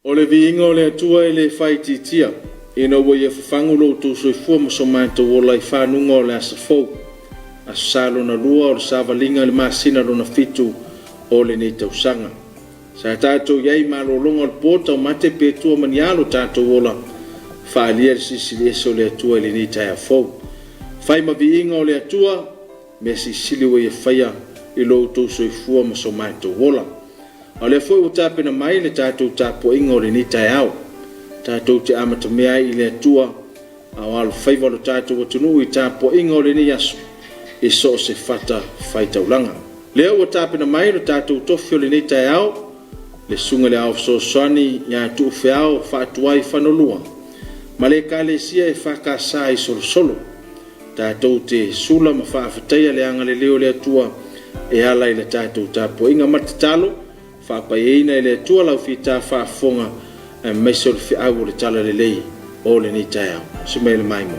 O le viiga o le Atua e le faaitiitia, ina ua Ia fafagu lo outou soifua ma so matou ola i fanuga o le aso fou, Aso Sa lona lua o le savaliga i le masina lona fitu o lenei tausaga. Sa tatou i ai i malologa o le po, taumate pe tua ma ni a lo tatou ola, faaalia le Silisili Ese o le Atua i lenei taeao fou. Fai ma viiga o le Atua, mea silisili ua Ia faia i lo outou soifua ma so matou ola. A o lea foi ua tapena mai le tatou tapuaiga o lenei taeao, tatou te amatamea ai i le Atua a o alofaiva lo tatou atunuu i tapuaiga o lenei aso i so o se fata faitaulaga. Lea ua tapena mai lo tatou tofi o lenei taeao, le Susuga i le Ao Fesoasoani ia Tuufeao Faatuai Fanolua ma le Ekalesia EFKS i Solosolo. Tatou te sula ma faafetaia le agalelei o le Atua e ala i le tatou tapuaiga ma le tatalo, faapaiaina e le Atua lau fita faafofoga aemaise o le feau o le Talalelei o lenei taeao. Si mea le maimoa.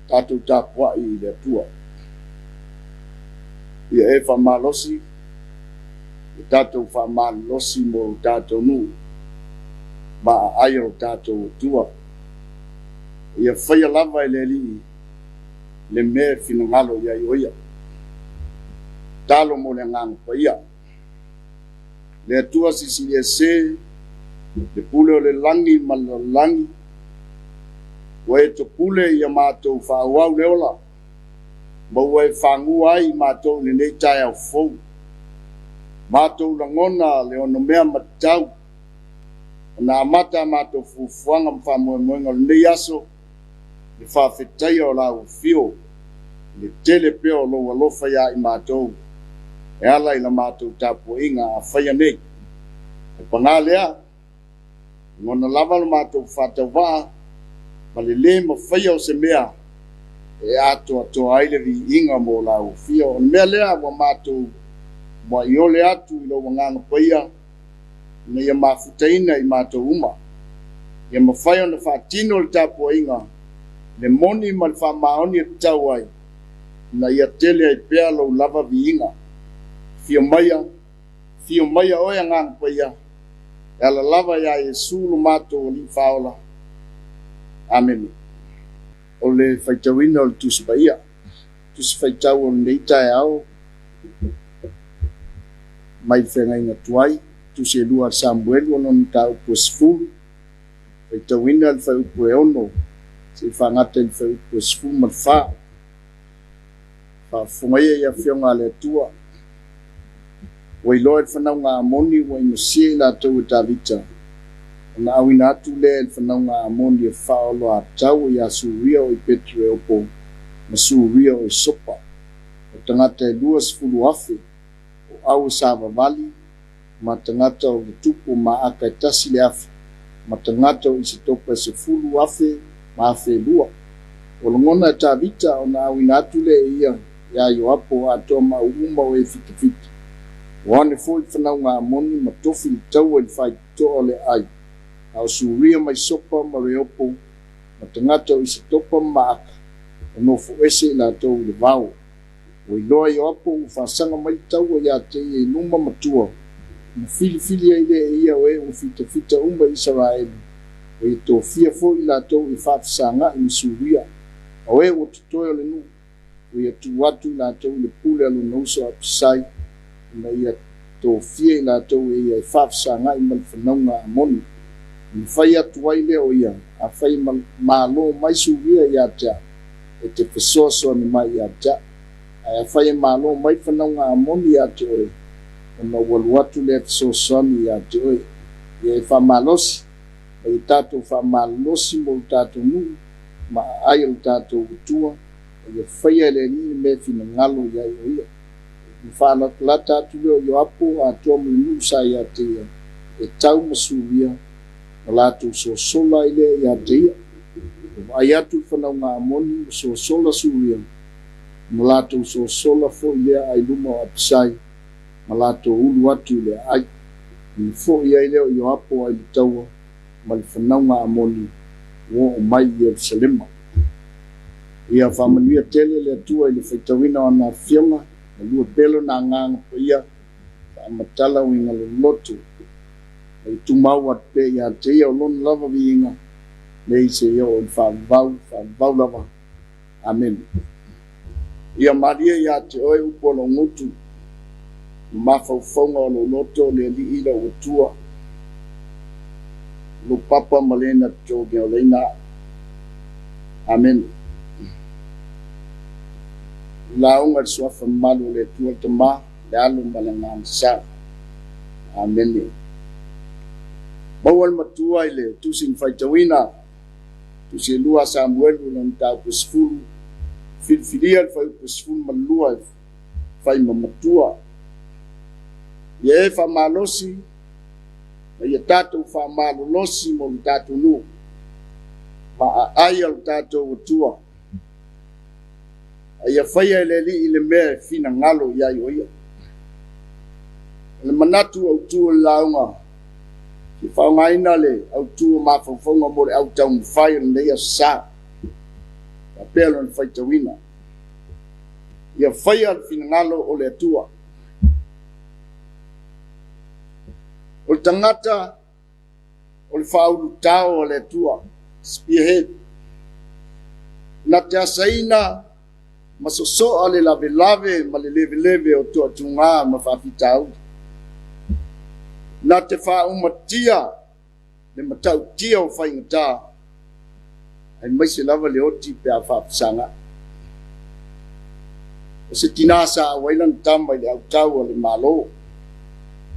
Tatou tapuai i le Atua. Ia e faamalosi le tatou faamalolosi mo lo tatou nuu ma aai o lo tatou Atua. Ia faia lava e le Alii le mea e finagalo i ai o Ia. Talo mo le Agaga Paia. Le Atua Silisili Ese, le Pule o le lagi ma le lalolagi, Ua e topule ia matou faaauau le ola, ma ua e fagua ai i matou i lenei taeao fou. Matou lagona le onomea matatau ona amata a matou fuafuaga ma faamoemoega o lenei aso i le faafetaia o lau afio i le tele pea o lou alofa ia i matou e ala i la matou tapuaiga a faia nei. Ae paga lea, lagona lava lo matou faatauvaa ma le lē mafaia o se mea e atoatoa ai le viiga mo lau afio. O le mea lea ua matou muaiole atu i lou Agaga Paia ina ia mafutaina i matou uma, ia mafai ona faatino le tapuaiga i le moni ma le faamaoni e tatau ai, ina ia tele ai pea lou lava viiga. Afio maia, afio maia oe Agaga Paia, e ala lava ia Iesu lo matou Alii Faaola. Amene. O le faitauina o le Tusi Paia, Tusi Faitau o lenei taeao mai le Feagaiga Tuai, Tusi e 2 a Samuelu o lona mataupu e 10, faitauina le fuaiupu e 6 seia faagata i le fuaiupu e 14. Faafofoga ia i Afioga a le Atua. Ua iloa e le fanauga a Amoni ua inosia i latou e Tavita, ona auina atu lea e le fanauga a Amoni e faaoloatau ia Suria o i Petereopo ma Suria o i Sopa, o tagata e 20,000, o au e savavali, ma tagata o le tupu o Maaka e 1,000, ma tagata o Isitopa e 10,000 ma 2,000. Ua lagona e Tavita ona auina atu lea e ia iā Ioapo atoa ma au uma o e fitafita. Ua one foi le fanauga a Amoni ma tofi le taua i le faitotoa o le aai, a o Suria mai Sopa ma Reopo ma tagata o Isitopa ma Maaka, ua nofoese i latou i le vao. Ua iloa Ioapo ua faasaga mai le taua ia te ia i luma ma tua, ona filifili ai lea e ia o e ua fitafita uma i Isaraelu, ua ia tofia foi i latou e faafesaga'i ma Suria, a o e ua totoe o le nuu, ua ia tuu atu i latou i le pule a lona uso a Apisai, ina ia tofia i latou e ia e faafesaga'i ma le fanauga a Amoni. Ona fai atu ai lea o ia, Afai e malo mai Suria ia te a'u, e te fesoasoani mai ia te a'u. Ae afai e malo mai fanauga a Amoni ia te oe, ona ou alu atu lea e fesoasoani ia te oe. Ia e faamalosi, ma ia tatou faamalolosi mo lo tatou nuu ma aai o lo tatou Atua, ma ia faia e le Alii le mea e finagalo i ai o ia. Ona faalatalata atu lea o Ioapo atoa ma le nuu sa ia te ia, e tau ma Suria, ona latou sosola ai lea ia te ia. Ua vaai atu le fanauga a Amoni ua sosola Suria, ona latou sosola foi lea ai luma o Apisai, ma latou ulu atu i le aai. Ona foi ai lea o Ioapo ai le taua ma le fanauga a Amoni, ua oo mai i Ierusalema. Ia faamanuia tele le Atua i le faitauina o ana afioga, malua pea lona Agaga Paia, faamatala uiga loloto, ma ia tumau atu pea ia te ia o lona lava viiga, nei seia oo i le faavavau, faavavau lava. Amene. Ia malie ia te oe upu o lou gutu, ma mafaufauga o lou loto, le Alii lou Atua, lou papa ma le na te totogiaolaina a'u. Amene. Lauga i le Suafa mamalu o le Atua le Tama, le Alo ma le Agaga Sa. Amene. Maua le matua i le Tusi na faitauina, Tusi e 2 a Samuelu lona mataupu e 10, filifilia le fuaiupu e 12 e fai ma matua. Ia e faamalosi ma ia tatou faamalolosi mo le tatou nuu, ma aai a lo tatou Atua. A ia faia e le Alii le mea e finagalo i ai o ia. O le manatu autu o le lauga, e faaaogaina le autu o mafaufauga mo le au taumafai o lenei aso sa, faapea lona faitauina. Ia faia le finagalo o le Atua. O le tagata o le faaulutao a le Atua, spearhead, na te asaina ma sosoa le lavelave ma le leveleve o toatuga ma faafitauli, na te faaumatia le matautia o faigata. Aemaise lava le oti pe a faafesagai. O se tinā sa auai lana tama i le autau a le Malo.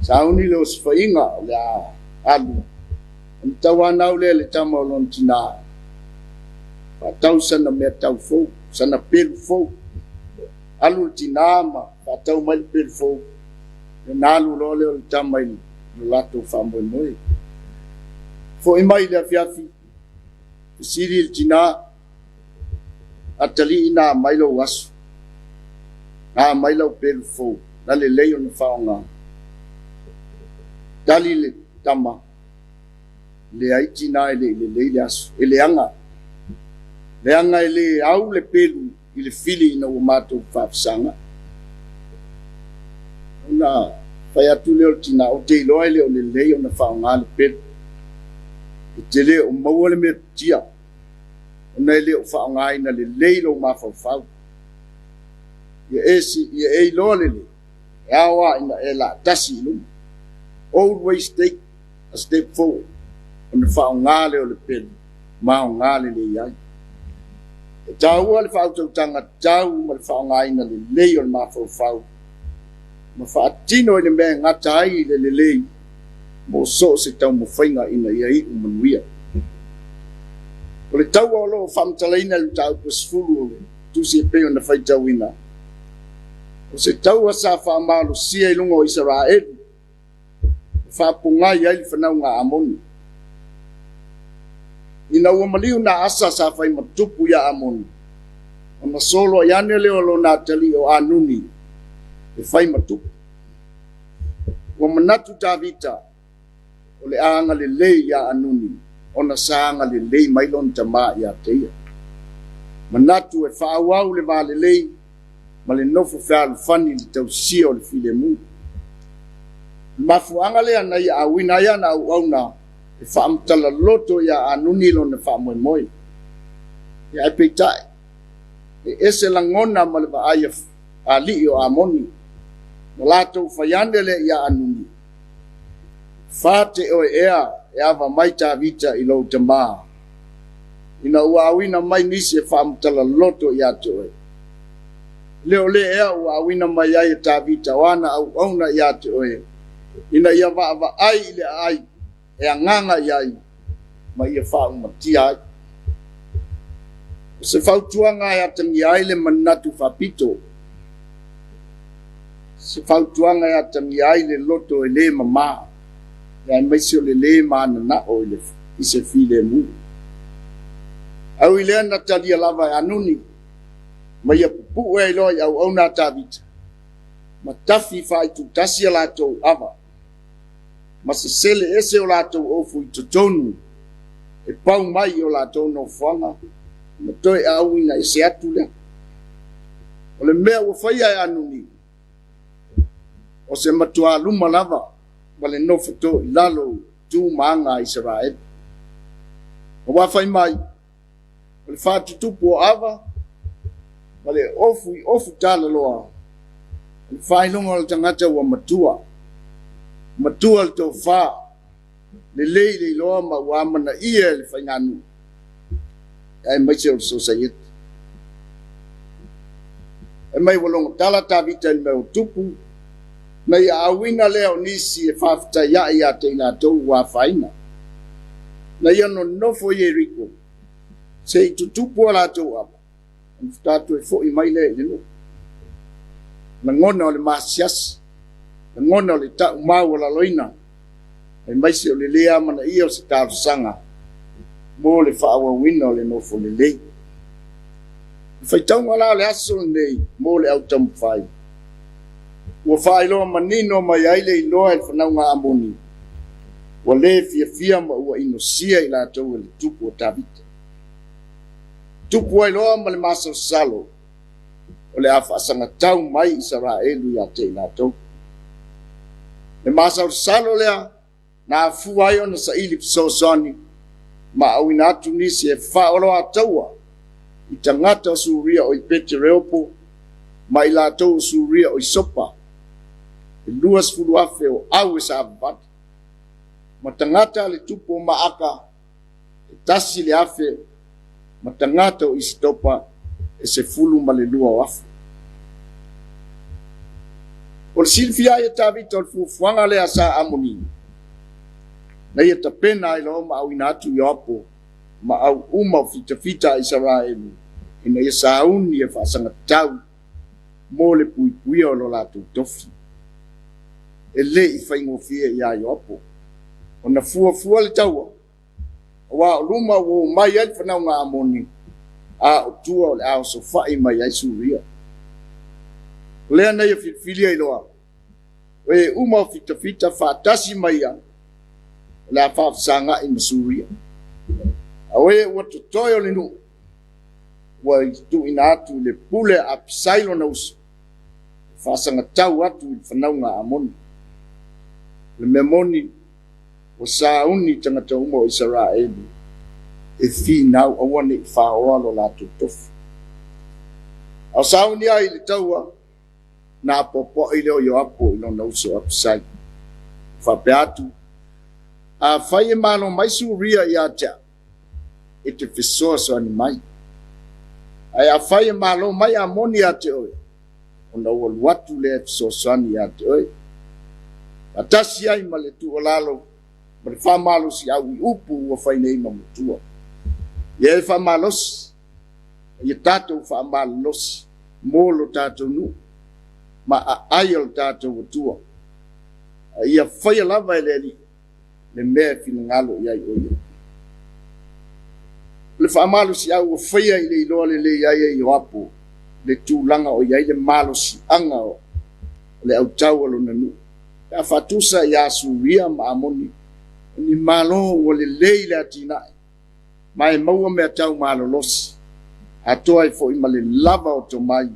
Sauni le osofaiga o le a alu, ona tauanau lea e le tama o lona tinā, faatau sana meatau fou, sana pelu fou. Alu le tinā ma faatau mai le pelu fou, ona alu loa lea o le tama i lo latou faamoemoe. Foi mai i le afiafi, Fesili le tina, Atalii na mai lou aso, na mai lau pelu fou, na lelei ona faaaoga. Tali le tama, Leai tina e le i lelei le aso, e leaga. Leaga e le au le pelu i le fili ina ua matou faafesagai. Ona fai atu lea o le tina, Ou te iloa e le o lelei ona faaaoga le pelu. E te le o maua le metotia ona e le o faaaogaina lelei lou mafaufau. Ia e, ia e iloa lelei, e ao lava ina e laa tasi i luma. Always take a step forward ona faaaoga lea o le pelu ma aoga lelei ai. E taua le faautautaga tatau ma le faaaogaina lelei o le mafaufau ma faatino i le mea e gata ai le lelei mo so o se taumafaiga ina ia iu manuia. O le taua o lo o faamatalaina i le mataupu e 10 o le tusi e pei ona faitauina, o se taua sa faamalosia i luga o Isaraelu ma faapogai ai le fanauga a Amoni. Ina ua maliu Naasa sa fai ma tupu ia Amoni, ona soloai ane lea o lona atalii o Anuni e fai ma tupu. Ua manatu Tavita o le a agalelei ia Anuni ona sa agalelei mai lona tama ia te ia. Manatu e faaauau le va lelei ma le nofo fealofani i le tausia o le filemu. O le mafuaaga lea na ia auina ai ana auauna e faamatala loto ia Anuni lona faamoemoe. Ae peitai, e ese lagona ma le vaai a alii o Amoni, na latou fai ane lea ia Anuni, Fate oe ea e ava mai Tavita i lou tamā, ina ua auina mai nisi e faamatala loto ia te oe? Le o le ea ua auina mai ai e Tavita o ana auauna ia te oe, ina ia vaavaai i le aai e agaga i ai ma ia faaumatia ai. O se fautuaga e atagia ai le manatu faapito, se fautuaga e atagia ai le loto e le mama, aemaise o le le mananao i se filemu. Au i lea na talia lava e Anuni ma ia pupue ai loa i auauna a Tavita, ma tafi faaitutasi a latou ava ma sesele ese o latou ofu i totonu e pau mai i o latou nofoaga ma toe auina ese atu lea. O le mea ua faia e Anuni, o se matuā luma lava ma le nofo to i lalo tu ma aga a Isaraelu. Aua fai mai, o le faatutupu o ava ma le ofu i ofu talaloa, o le faailoga o le tagata ua matua, matua le tofa, lelei le iloa ma ua amanaia e le faiganuu aemaise o le sosaiete. Fai mai ua logotala Tavita i le mea ua tupu, na ia auina lea o nisi e faafetai ia te i latou ua afaina. Na ia nonofo i Ieriko se i tutupu a latou ava, ona faatoa toe foi mai lea i le nuu. Lagona o le maasiasi, lagona o le tau maualaloina, aemaise o le le amanaia o se talosaga mo le faaauauina o le nofo lelei. O le faitauga la o le aso lenei mo le au taumafai, ua faailoa manino mai ai le iloa e le fanauga a Amoni, ua le fiafia ma ua inosia i latou e le tupu o Tavita. Tupu ai loa ma le masalosalo o le a faasagatau mai Isaraelu ia te i latou. Le masalosalo lea na afua ai ona saili fesoasoani ma auina atu nisi e faaoloataua i tagata o Suria o i Petereopo ma i latou o Suria o i Sopa, e 20,000 o au e savavali, ma tagata a le tupu o Maaka, e 1,000. ma tagata o Isitopa e 12,000. O le silafia ai e Tavita o le fuafuaga lea sa Amoni, na ia tapena ai loa ma auina atu Ioapo ma au uma o fitafita a Isaraelu ina ia sauni e faasagatau mo le puipuia o lo latou tofi. E le i faigofie ia Ioapo ona fuafua le taua, aua o luma ua omai ai le fanauga a Amoni, a o tua o le a osofai mai ai Suria. O lea na ia filifili ai loa, o e uma o fitafita faatasi ma ia, o le a faafesagai ma Suria. A o e ua totoe o le nuu, ua tuuina atu i le pule a Apisai lona uso, e faasagatau atu i le fanauga a Amoni. O le mea moni, ua sauni tagata uma o Isaraelu e finau aua ne i faoa lo latou tofi. A o sauni ai i le taua, na apoapoai lea o Ioapo i lona uso Apisai. Faapea atu, Afai e malo mai Suria ia te au, e te fesoasoani mai. Ae afai e malo mai Amoni ia te oe, ona ou alu atu lea e fesoasoani ia te oe. Faatasi ai ma le tuualalo ma le faamalosiau i upu ua fai nei ma matua. Ia e faamalosi, ia tatou faamalolosi mo lo tatou nuu ma aai o lo tatou Atua. A ia faia lava e le Alii le mea e finagalo i ai o ia. O le faamalosiau ua faia i le iloa lelei ai e Ioapo le tulaga o i ai le malosiaga o le autau a lona nuu. Pe a faatusa ia Suria ma Amoni, o ni malo ua lelei le atinae, ma e maua mea tau malolosi, atoa ai foi ma le lava o tomai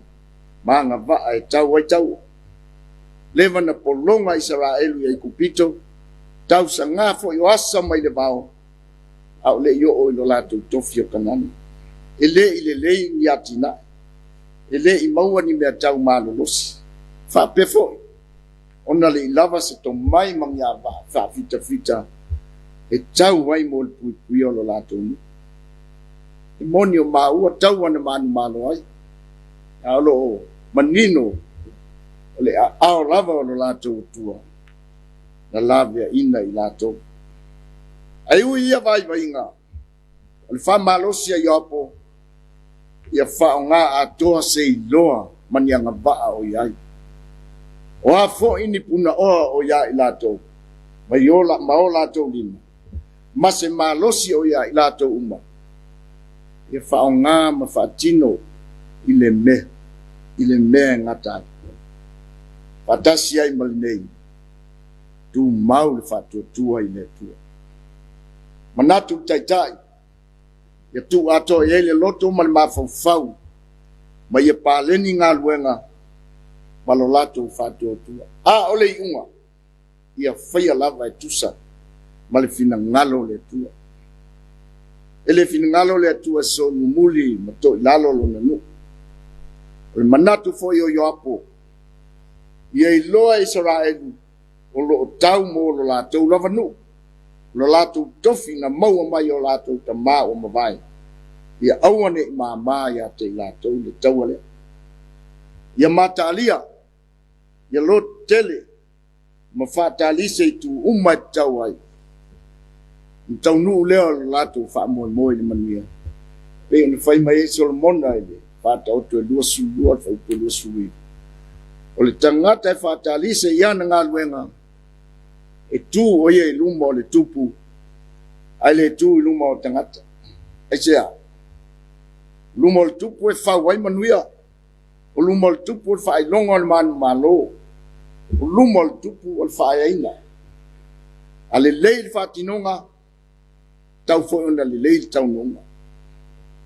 ma agavaa e tau ai taua. Leva na pologa Isaraelu i Aikupito, tausaga foi o asa mai le vao, a o le i oo i lo latou tofi o Kanana. E le i lelei ni atinae, e le i maua ni mea tau malolosi. Faapea foi ona le i lava se tomai ma ni agavaa faafitafita e tau ai mo le puipuia o lo latou nuu. E moni o maua taua na manumalo ai, a o lo o manino o le aao lava o lo latou Atua na laveaina i latou. Ae ui ia vaivaiga, o le faamalosi a Ioapo ia faaaoga atoa se iloa ma ni agavaa o i ai. O a foi ni punaoa o ia i latou ma o latou lima, ma se malosi o ia i latou uma, ia faaaoga ma faatino i le mea, i le mea e gata ai. Faatasi ai ma lenei, tumau le faatuatua i le Atua. Manatu le Taitai, ia tuu atoa i ai le loto ma le mafaufau, ma ia paleni galuega ma lo latou faatuatua. A o le iuga, ia faia lava e tusa ma le finagalo o le Atua. E le finagalo le Atua e solomuli ma toilalo lona nuu. O le manatu foi o Ioapo, ia iloa e Isaraelu o lo o tau mo lo latou lava nuu, lo latou tofi na maua mai o latou tamā ua mavae, ia aua ne i māmā ia te i latou le taua lea. Ia mataalia, ia lototele, ma faatalise i itu uma e tatau ai, ona taunuu lea o le latou faamoemoe i le manuia, pei ona fai mai ai Solomona i le Faataoto e 22 le fuaiupu e 29, O le tagata e faatalise i ana galuega, e tu o ia i luma o le tupu, ae le tu i luma o tagata. Aisea? O luma o le tupu e fau ai manuia. O luma o le tupu o le faailoga o le manumalo. O luma o le tupu o le faaeaina. A lelei le faatinoga, tau foi ona lelei le taunuuga.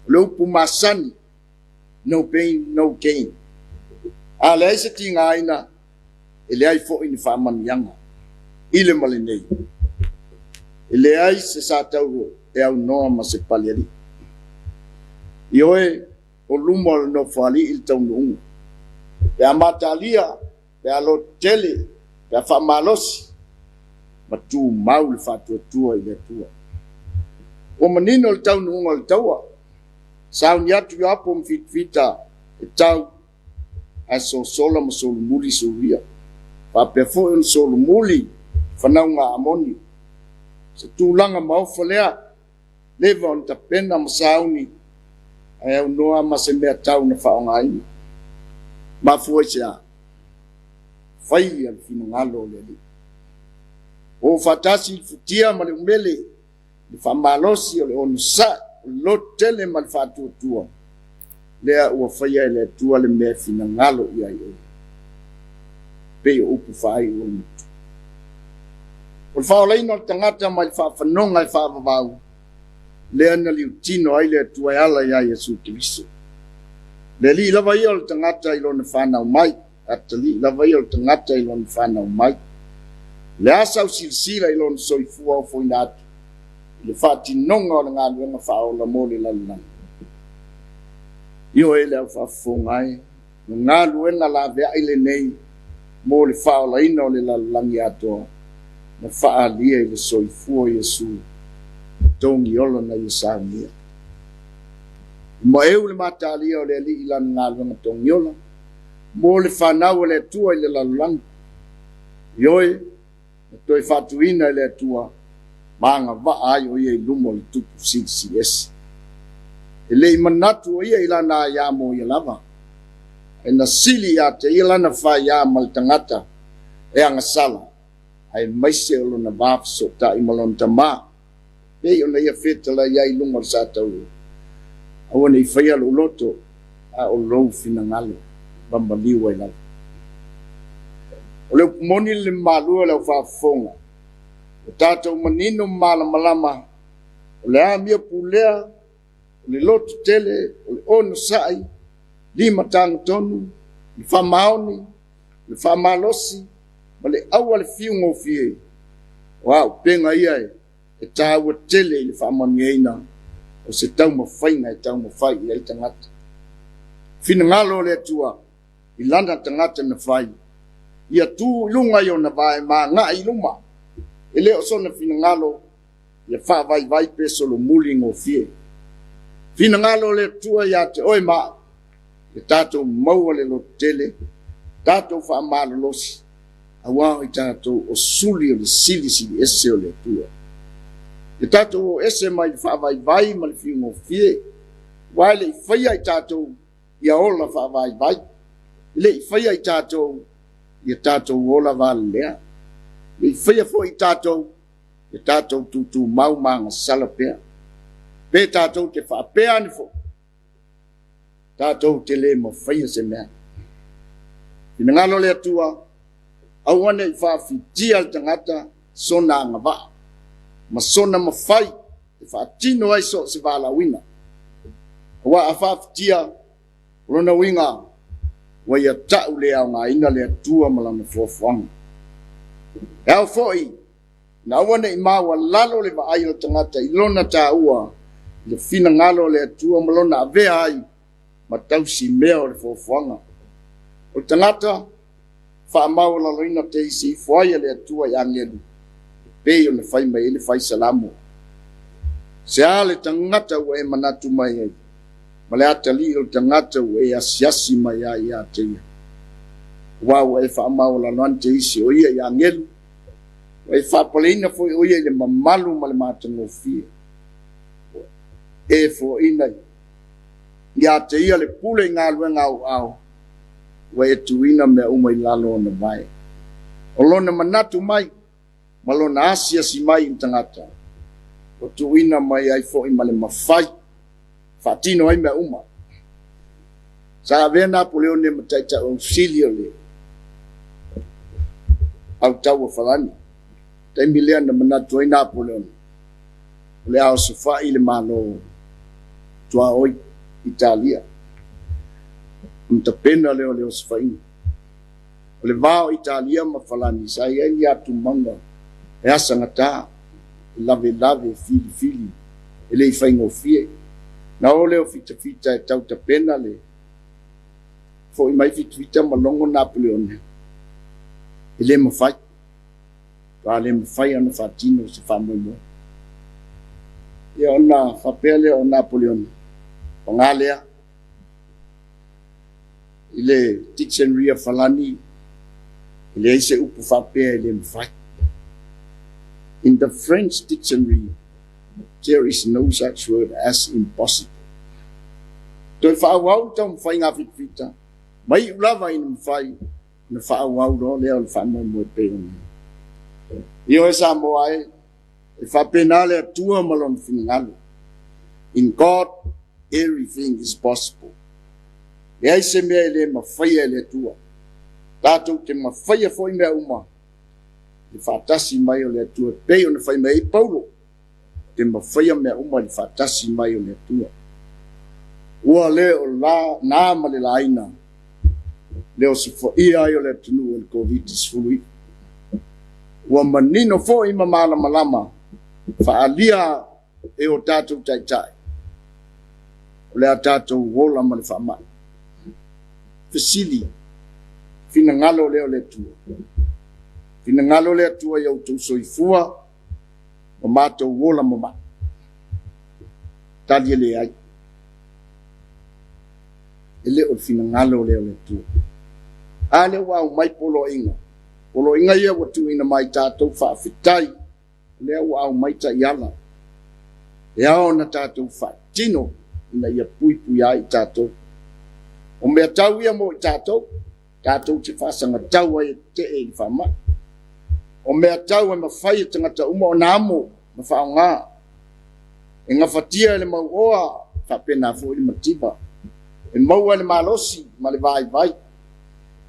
O le upu masani, no pain, no gain. A leai se tigaina, e leai foi ni faamanuiaga. I le ma lenei, e leai se satauro e aunoa ma se palealii. Ioe, o luma o le Nofoalii le taunuuga. Pe a mataalia, pe a lototele, pe a faamalosi, ma tumau le faatuatua i le Atua. Ua manino le taunuuga o le taua. Sauni atu Ioapo ma fitafita e tau, ae sosola ma solomuli Suria. Faapea foi ona solomuli fanauga a Amoni. Se tulaga maofa lea, leva ona tapena ma sauni, ae aunoa ma se mea tau na faaaogaina. Mafua i se a? Faia le finagalo o le Alii. O faatasi le futia ma le umele, le faamalosi o le onosai, o le lototele ma le faatuatua, lea ua faia e le Atua le mea e finagalo i ai oe. Pei o upu faaiu o le matua. O le faaolaina o le tagata mai le faafanoga e faavavau, lea na liutino ai le Atua e ala iā Iesu Keriso. Le Alii lava ia o le tagata i lona fanau mai, atalii lava ia o le tagata i lona fanau mai. O le a sau silasila i lona soifua ofoina atu i le faatinoga o le galuega faaola mo le lalolagi? Ioe le au faafofoga e, o le galuega laveai lenei mo le faaolaina o le lalolagi atoa na faaalia i le soifua o Iesu togiola na ia saunia. I maeu le mataalia o le Alii i lana galuega togiola mo le fanau a le Atua i le lalolagi. Ioe, na toe faatuina e le Atua ma agavaa ai o ia i luma o le Tupu Silisili Ese. E le i manatu o ia i lana aiā mo ia lava, ae na sili ia te ia lana faiā ma le tagata e agasala, aemaise o lona va fesootai ma lona tama, pei ona ia fetalai ai i luga o le sa taua, Aua ne i faia lou loto, a o lou finagalo, ma maliu ai lava. O le upu moni le malu o le au faafofoga, ua tatou manino ma malamalama, o le amio pulea, o le loto tele, o le onosai, limatagatonu, le faamaoni, le faamalosi, ma le aua le fiu gofie, o auupega ia e taua tele i le faamanuiaina o se taumafaiga e taumafai i ai tagata. Finagalo o le Atua i lana tagata na fai, ia tu i luga i ona vae ma agai i luma. E le o sona finagalo ia faavaivai pe solomuli gofie. Finagalo o le Atua ia te oe ma au, ia tatou maua le lototele, tatou faamalolosi, aua o i tatou o suli o le Silisili Ese o le Atua. Ia tatou o ese mai le faavaivai ma le fiugofie, aua e le i faia i tatou ia ola faavaivai, e le i faia i tatou ia tatou ola valelea, e le i faia foi i tatou ia tatou tutumau ma agasala pea. Pe tatou te faapea ane foi, tatou te le mafaia se mea. Finagalo o le Atua, aua ne i faafitia le tagata sona agavaa ma sona mafai e faatino ai so o se valaauina. Aua a faafitia, o lona uiga ua ia ta'u le aogaina le Atua ma Lana foafoaga. E ao foi ina aua ne i maualalo le vaai o le tagata i lona taua i le finagalo o le Atua ma lona avea ai ma tausimea o le foafoaga. O le tagata faamaualaloina teisi ifo ai e le Atua i agelu, e pei ona fai mai ai le fai Salamo. Se a le tagata ua e manatu mai ai, ma le atalii o le tagata ua e asiasi mai ai ia te ia. Aua ua e faamaualalo ane teisi o ia i agelu, ua e faapaleina foi o ia i le mamalu ma le matagofie. Ua e foaina ia te ia le pule i galuega auau, ua e tuuina mea uma i lalo o ona vae. O lona manatu mai ma lona asiasi mai i le tagata, ua tuuina mai ai foi ma le mafai faatino ai mea uma. Sa avea Napoleone ma taitai ausili o le autau a Farani. Taimi lea na manatu ai Napoleone, o le a osofai le Malo tuaoi Italia. Ona tapena lea o le osofaiga. O le va o Italia ma Falani sa i ai ni atumauga e asagata, e lavelave, e filifili, e le i faigofie. Na o lea o fitafita e tau tapena le foi mai fitafita ma logo Napoleone, e le mafai. Ua le mafai ona faatino se faamoemoe. Ia ona faapea lea o Napoleone, Paga lea, i le dictionary a Falani, e leai se upu faapea e le mafai. In the French dictionary, there is no such word as impossible. Toe faaauau le taumafaiga a Fitafita, ma iu lava ina mafai ona faaauau loa lea o le faamoemoe e pei ona i ai. Ioe Samoa e, e faapena le Atua ma Lona finagalo. In God everything is possible. Leai se mea e le mafaia e le Atua. Tatou te mafaia foi mea uma i le faatasi mai o le Atua e pei ona fai mai ai Paulo, te mafaia mea uma i le faatasi mai o le Atua. Ua le o la na ma le laina le osofaia ai o le atunuu e le Koviti-19. Ua manino foi ma malamalama faaalia e o tatou taitai o le a tatou ola ma le faamai. Fesili, finagalo lea o le Atua? Finagalo le Atua ia outou soifua ma matou ola ma mai? Tali e leai. E le o le finagalo lea o le Atua. A lea ua aumai poloaiga, poloaiga ia ua tuuina mai tatou faafetai, o lea ua aumai taiala e ao ona tatou faatino ina ia puipuia ai i tatou. O mea tau ia mo i tatou, tatou te faasagatau ai e tetee i le faamai. O mea tau e mafai e tagata uma ona amo ma faaaoga, e gafatia e le mauoa faapena foi le mativa, e maua e le malosi ma le vaivai,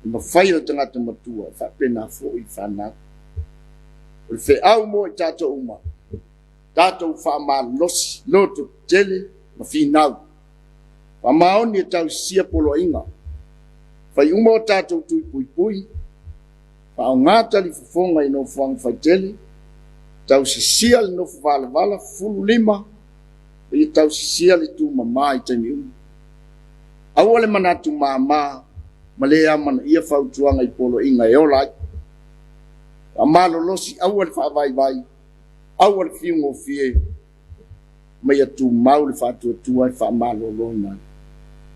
e mafai e le tagata matua e faapena foi le fanau. O le feau mo i tatou uma, tatou faamalosi, loto tetele ma finau, faamaoni e tausisia poloaiga, fai uma o tatou tui puipui, faaaoga talifofoga i nofoaga faitele, tausisia le nofo valavala, fufulu lima, ia tausisia le tumama i taimi uma. Aua le manatu mama ma le amanaia fautuaga i poloaiga e ola ai. Faamalolosi, aua le faavaivai, aua le fiu gofie, ma ia tumau le faatuatua e faamaloloina ai.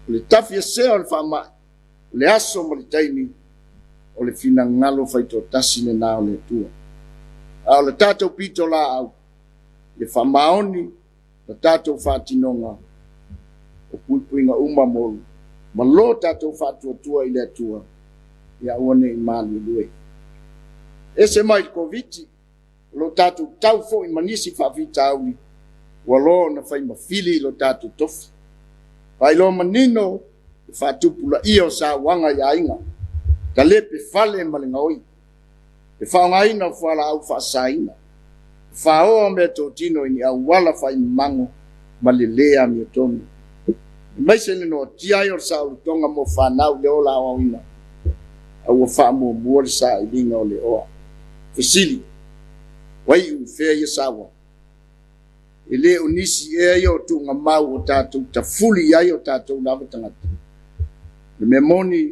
O le tafiesea o le faamai, o le aso ma le taimi, o le finagalo faitoatasi lena o le Atua. A o le tatou pitolaau, ia faamaoni la tatou faatinoga o puipuiga uma mo ma lo tatou faatuatua i le Atua, ia aua ne i maluelue. Ese mai le Koviti, o lo tatou tau foi ma nisi faafitauli ua loa ona fai ma fili i lo tatou tofi. Faailoa manino le faatupulaia o sauaga i aiga, talepe fale ma le gaoi, le faaaogaina o fualaau faasaina, le faoa o meatotino i ni auala faimamago ma le lē amiotonu, aemaise le noatia ai o le saolotoga mo fanau i le ola aoaoina, a ua faamuamua le sailiga o le oa. Fesili, Ua iu i fea ia sauaga? E le o nisi ea ia o tuugamau o tatou tafuli i ai o tatou lava tagata? O le mea moni,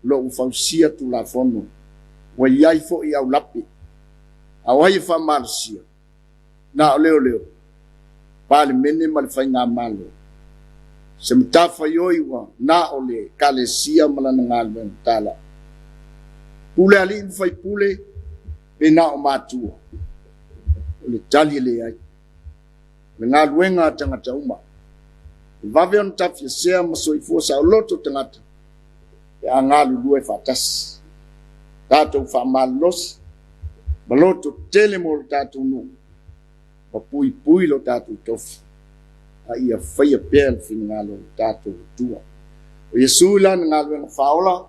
o lo o ua fausia Tulafono, ua i ai foi aulape. A o ai e faamalosia? Na o leoleo, Palemene ma le Faigamalo. Se matafaioi ua na o le Ekalesia ma lana galuega talai. Pule alii ma faipule pe na o matua? O le tali e leai. O le galuega a tagata uma. E vave ona tafiesea ma soifua saoloto tagata pe a galulue faatasi. Tatou faamalolosi ma loto tele mo le tatou nuu ma puipui lo tatou tofi, a ia faia pea le finagalo o le tatou Atua. O Iesu i lana galuega faaola,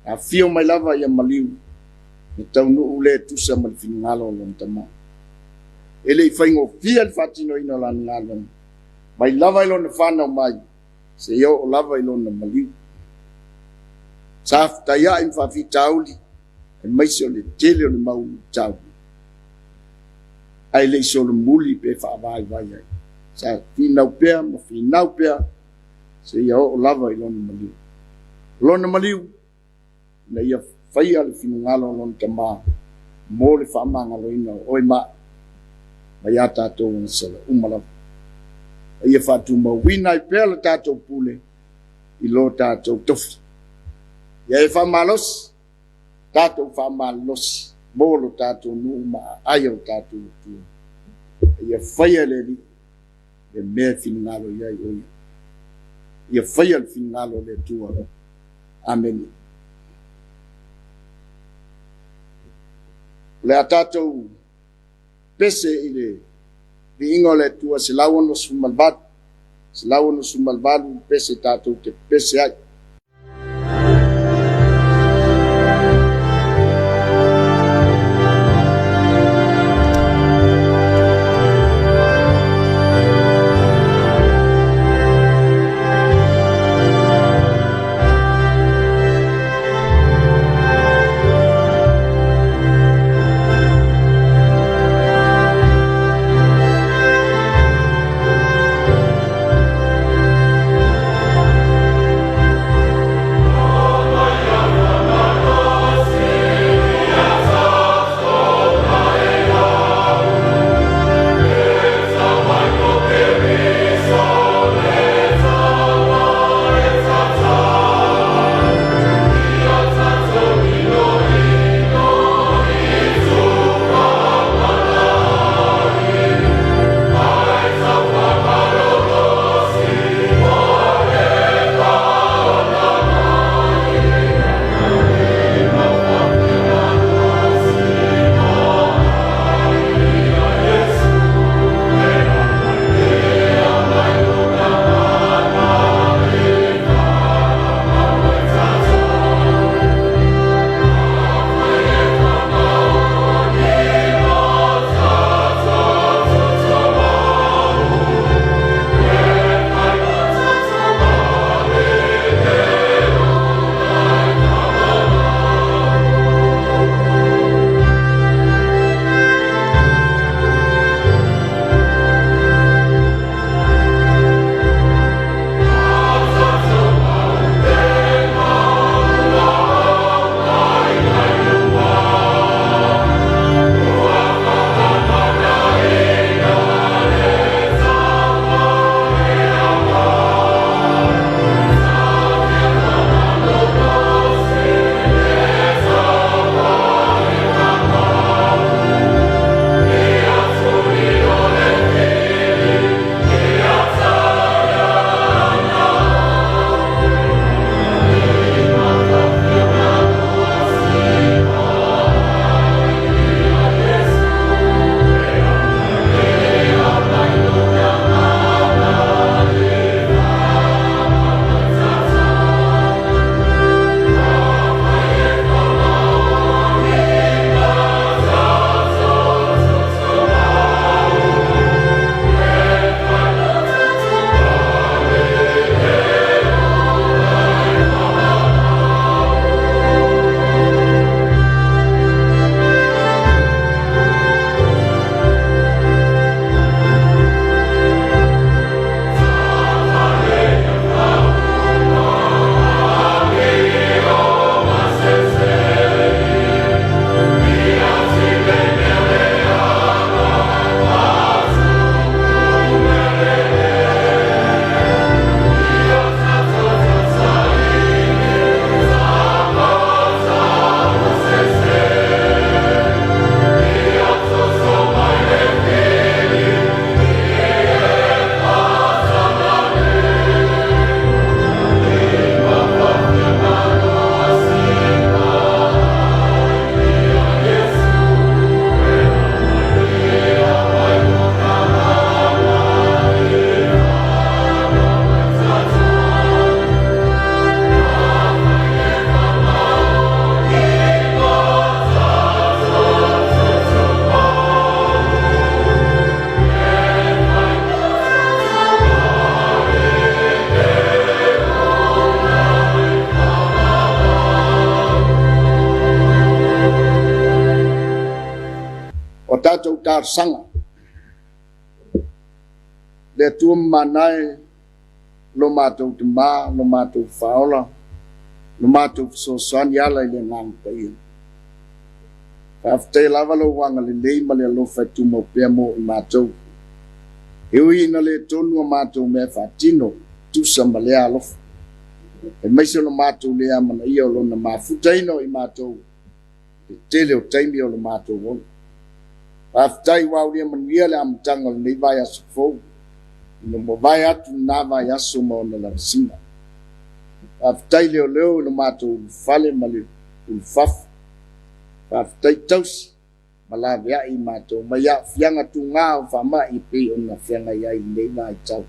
e afio mai lava ia maliu na taunuu le tusa ma le finagalo o lona Tama. E le i faigofie le faatinoina o lana galuega, mai lava i lona fanau mai seia oo lava i lona maliu. Sa fetaiai ma faafitauli, aemaise o le tele o le mau luitau, ae le i solomuli pe faavaivai ai. Sa finau pea ma finau pea seia oo lava i lona maliu. O lona maliu, ina ia faia le finagalo o lona Tama mo le faamagaloina o oe ma au, mai a tatou agasala uma lava. A ia faatumauina ai pea le tatou pule i lo tatou tofi. Ia e faamalosi, tatou faamalolosi mo lo tatou nuu ma aai o lo tatou Atua. A ia faia e le Alii le mea e finagalo i ai o Ia. Ia faia le finagalo o le Atua. Amene. O le a tatou pese i le viiga o le Atua 168, 168 pese tatou te pese ai. O tatou talosaga, le Atua mamana e, lo matou Tama, lo matou Faaola, lo matou Fesoasoani ala i le Agaga Paia. Faafetai lava lou agalelei ma le alofa e tumau pea mo i matou. E ui ina le tonu a matou mea faatino, tusa ma lea alofa, aemaise o lo matou le amanaia o Lona mafutaina o i matou i le tele o taimi o lo matou ola. Faafetai ua aulia manuia le amataga o lenei vaiaso fou, ina ua mavae atu lena vaiaso ma ona lavasiga. Faafetai leoleo i lo matou ulufale ma le ulufafo. Faafetai tausi ma laveai i matou mai aafiaga tuga o faamai e pei ona feagai ai i lenei vaitau.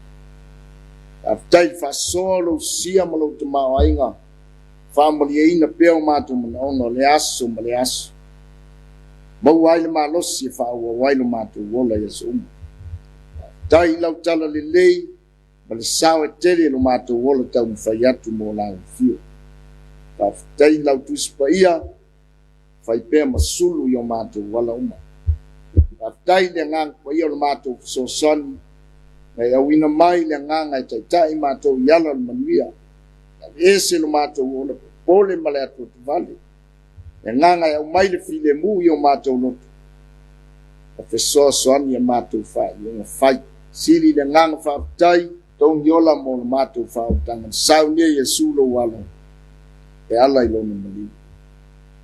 Faafetai i le faasoa o lou sia ma lou tamaoaiga, faamalieina pea o matou manaoga o lea aso ma lea aso. Maua ai le malosi e faaauau ai lo matou ola i aso uma. Faafetai i lau talalelei ma le sao e tele i lo matou ola taumafai atu mo lau afio. Faafetai i lau Tusi Paia, fai pea ma sulu i o matou ala uma. Faafetai i le Agaga Paia o le matou fesoasoani, na e auina mai le Agaga e taitai matou i ala o le manuia, e aveese lo matou ola popole ma le atuatuvale, le Agaga e aumai le filemu i o matou loto, ma fesoasoani i a matou faaiuga fai. Sili le agaga faafetai, togi ola mo le matou faaolataga, na saunia e Iesu lou alo e ala i lona maliu.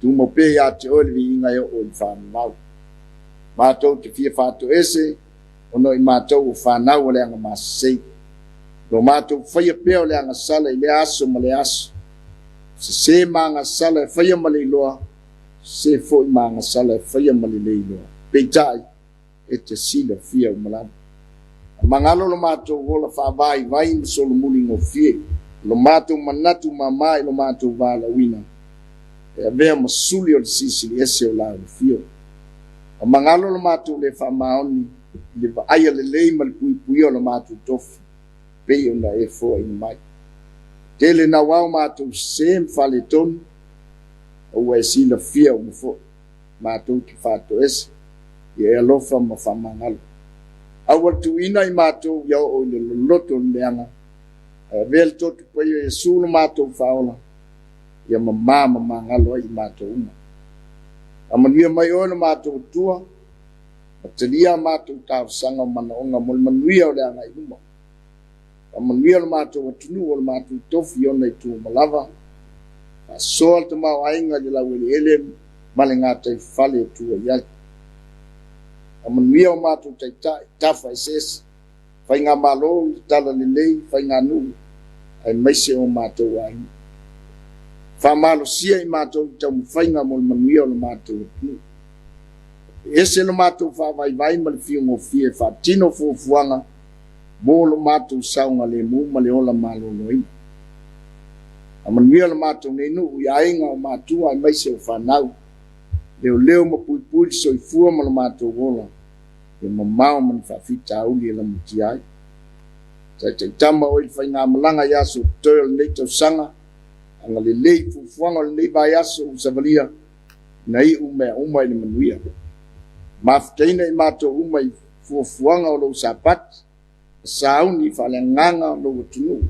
Tumau pea ia te oe le viiga e oo i le faavavau. Matou te fia faatoese ona o i matou o fanau a le agamasesei. Lo matou faia pea o le agasala i lea aso ma lea aso. Sese ma agasala e faia ma le iloa, sese foi ma agasala e faia ma le le iloa. Peitai, e te silafia uma lava. A magalo lo matou ola faavaivai ma solomuli gofie, lo matou manatu mama i lo matou valaauina, e avea ma suli o le Silisili Ese o lau afio. A magalo lo matou le faamaoni i le vaaia lelei ma le puipuia o lo matou tofi, pei ona e foaina mai. Tele nauao matou sese ma faaletonu, a ua e silafia uma foi. Matou te faatoese, ia e alofa ma faamagalo. Aua le tuuina i matou ia oo i le loloto o le leaga, ae avea le toto paia o Iesu lo matou Faaola, ia mamā ma magalo ai i matou uma. Faamanuia mai Oe lo matou Atua, ma talia a matou talosaga o manaoga mo le manuia o le agai i luma. Faamanuia lo matou atunuu o le matou tofi i ona itu uma lava. Faasoa le tamaoaiga i le laueleele ma le gataifale e tua i ai. Faamanuia o matou taitai, tafa eseese, faigamalo, talalelei, faiganuu, aemaise o matou aiga. Faamalosia i matou i taumafaiga mo le manuia o le matou atunuu. E ese lo matou faavaivai ma le fiugofie e faatino fuafuaga mo lo matou saogalemu ma le ola maloloina. Faamanuia lo matou nei nuu i aiga o matua aemaise o fanau, leoleo ma puipui le soifua ma lo matou ola, ia mamao ma ni faafitauli e lamatia ai. Taitaitama oe i le faigamalaga i aso totoe o lenei tausaga, agalelei i fuafuaga o lenei vaiaso ua savalia, ina iu mea uma i le manuia. Mafutaina i matou uma i fuafuaga o lou Sapati, ma sauni faaleagaga o lou atunuu,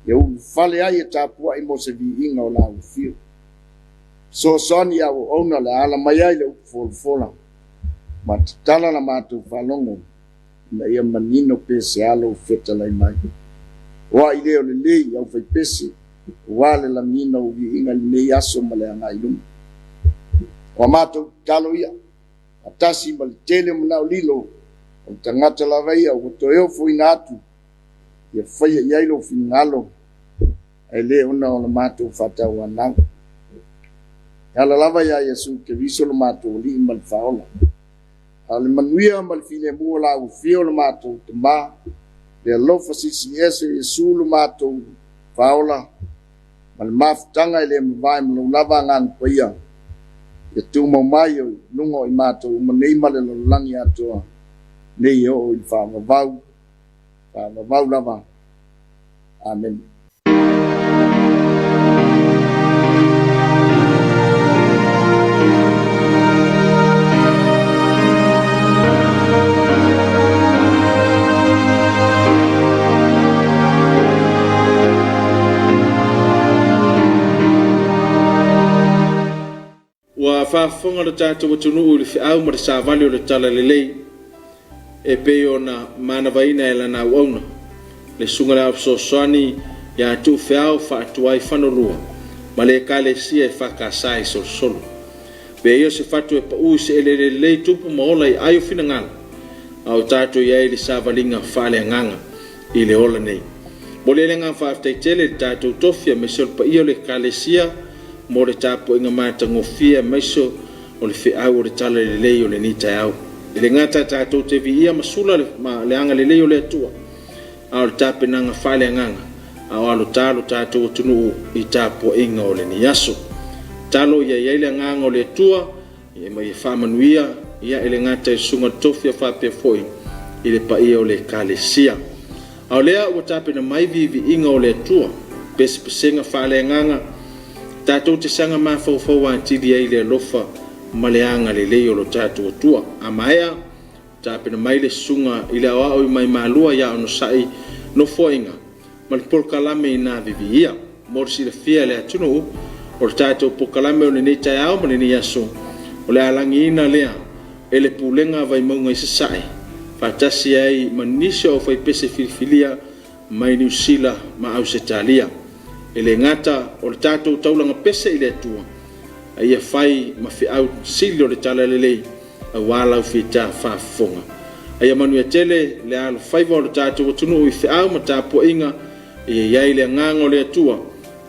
ia ulufale ai e tapuai mo se viiga o lau afio. Fesoasoani i auauna o le a ala mai ai le upu folafola, ma tatala la matou faalogo ina ia manino pe se a lou fetalai mai. O ai lea o lelei i aufaipese, aua le lagiina o viiga i lenei aso ma le agai i luma. O a matou tatalo ia, faatasi ma le tele o manao lilo o le tagata lava ia ua toe ofoina atu ia faia i ai lou finagalo, ae le ona o le matou faatauanau. E ala lava ia Iesu Keriso lo matou Alii ma le Faaola. A o le manuia ma le filemu o lau afio o le matou Tama, le alofa silisili ese o Iesu lo matou Faaola, ma le mafutaga e le mavae ma lou lava Agaga Paia, ia tumau mai i luga o i matou uma nei ma le lalolagi atoa, nei e oo i le faavavau, faavavau lava. Amene. Ua faafofoga lo tatou atunuu i le feau ma le savali o le Talalelei. e pei ona manavaina e lana auauna, le Susuga i le Ao Fesoasoani ia Tuufeao Faatuaifanolua ma le Ekalesia EFKS i Solosolo. Avea ia o se fatu e pau i se eleele lelei tupu ma ola i ai o finagalo, a o tatou i ai i le savaliga faaleagaga i le ola nei. Momoli ai le agaga faafetai tele i le tatou tofi aemaise o le paia o le Ekalesia mo le tapuaiga matagofie aemaise o le feau o le talalelei o lenei taeao. E le gata tatou te viia ma sula le agalelei o le Atua, a o le tapenaga faaleagaga a o alota lo tatou atunuu i tapuaiga o lenei aso. Tatalo ia i ai le agaga o le Atua ma ia faamanuia e le gata i le susuga i le tofi ae faapea foi i le paia o le Ekalesia. A o lea ua tapena mai viiviiga o le Atua, pesepesega faaleagaga, tatou te saga mafaufau atili ai i le alofa ma le agalelei o lo tatou Atua. A maea, tapena mai le susuga i le Aoao i Maimalua ia Onosai Nofoaiga ma le polokalame ina viviia. Mo le silafia e le atunuu, o le tatou polokalame o lenei taeao ma lenei aso, o le alagiina lea e le Pulega a Vaimauga i Sasae, faatasi ai ma nisi o aufaipese filifilia mai Niu Sila ma Ausetalia. E le gata o le tatou taulaga pese i le Atua, a ia fai ma feau sili o le talalelei aua lau fita faafofoga. A ia manuia tele le alofaiva o le tatou atunuu i feau ma tapuaiga, ia i ai le agaga o le Atua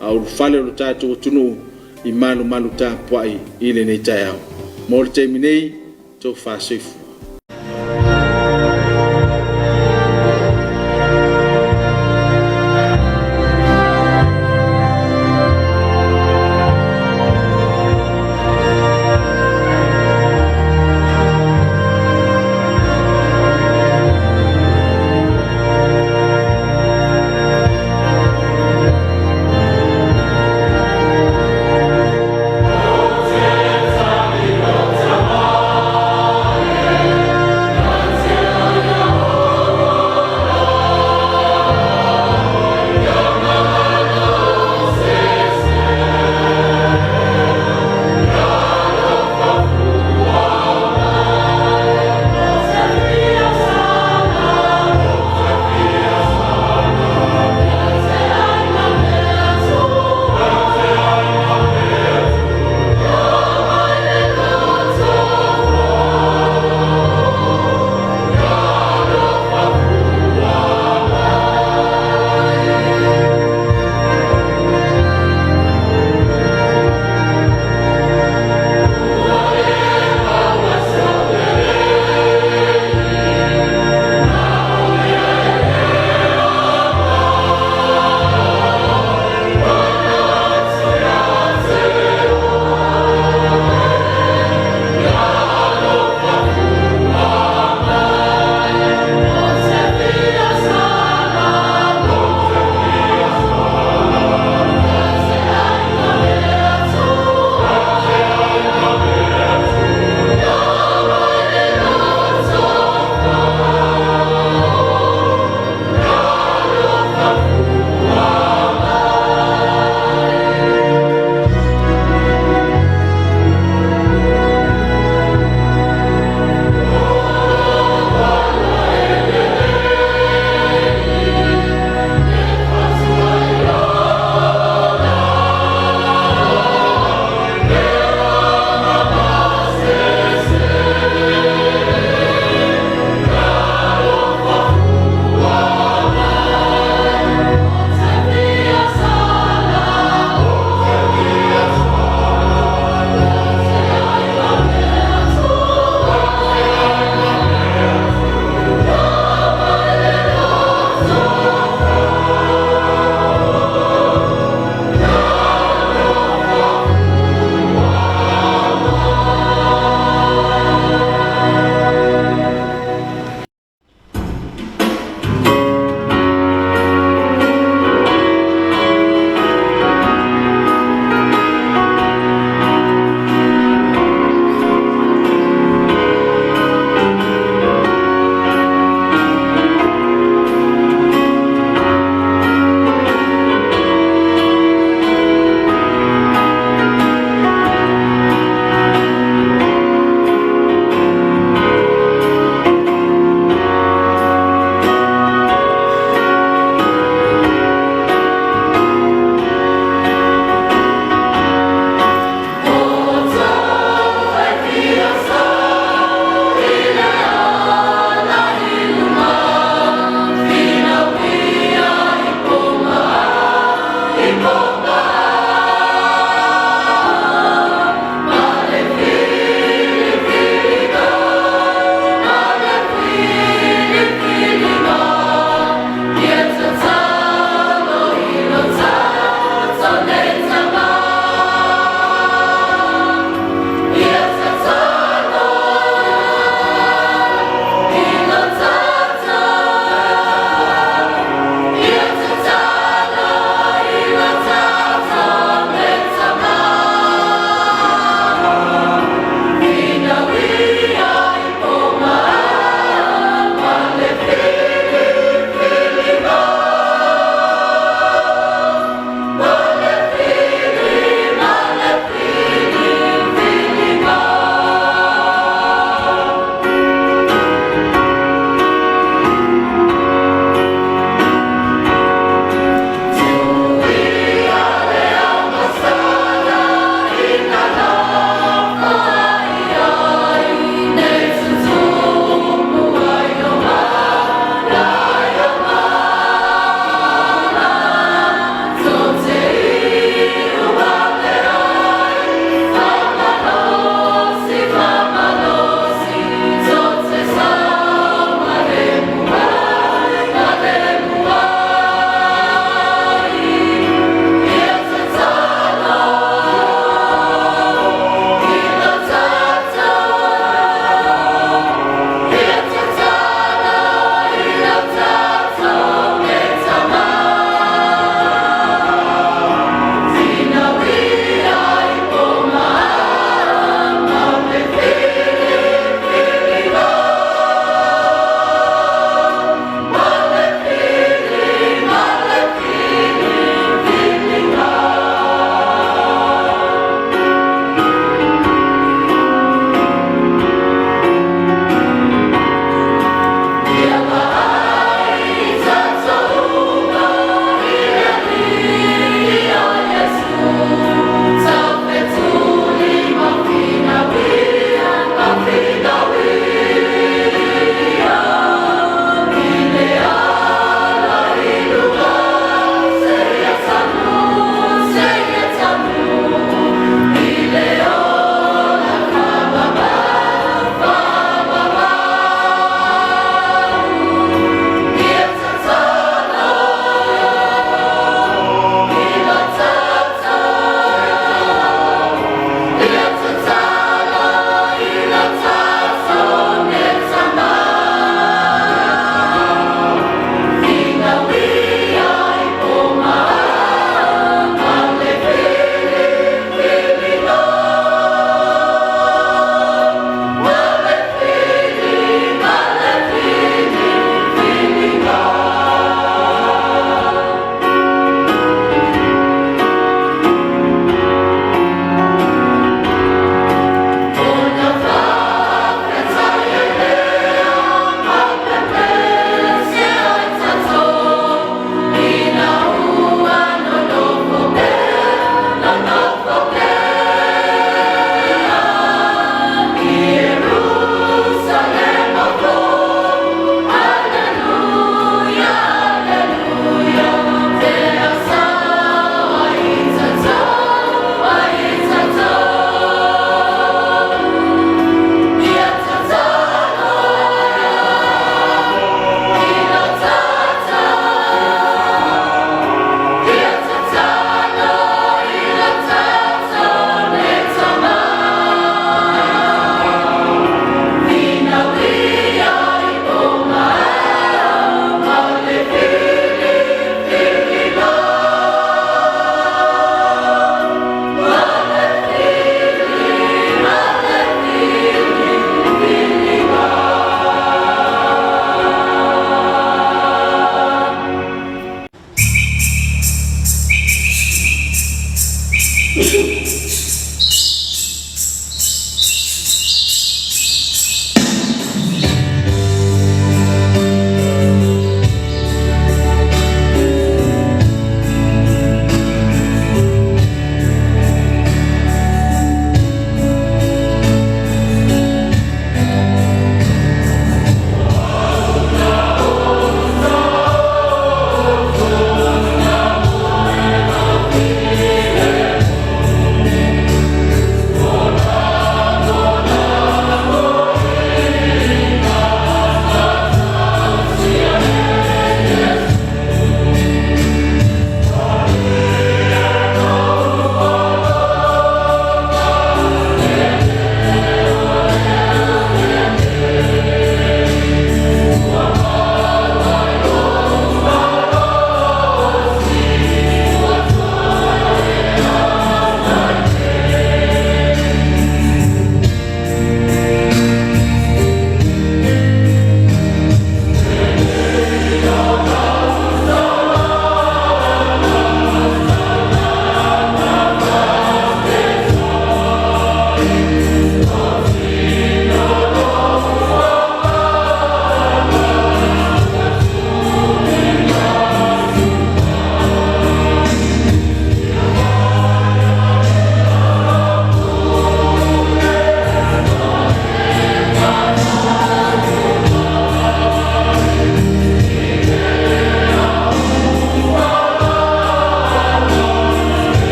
a o ulufale o le tatou atunuu i malumalu tapuai i lenei taeao. Mo le taimi nei, tofa soifua.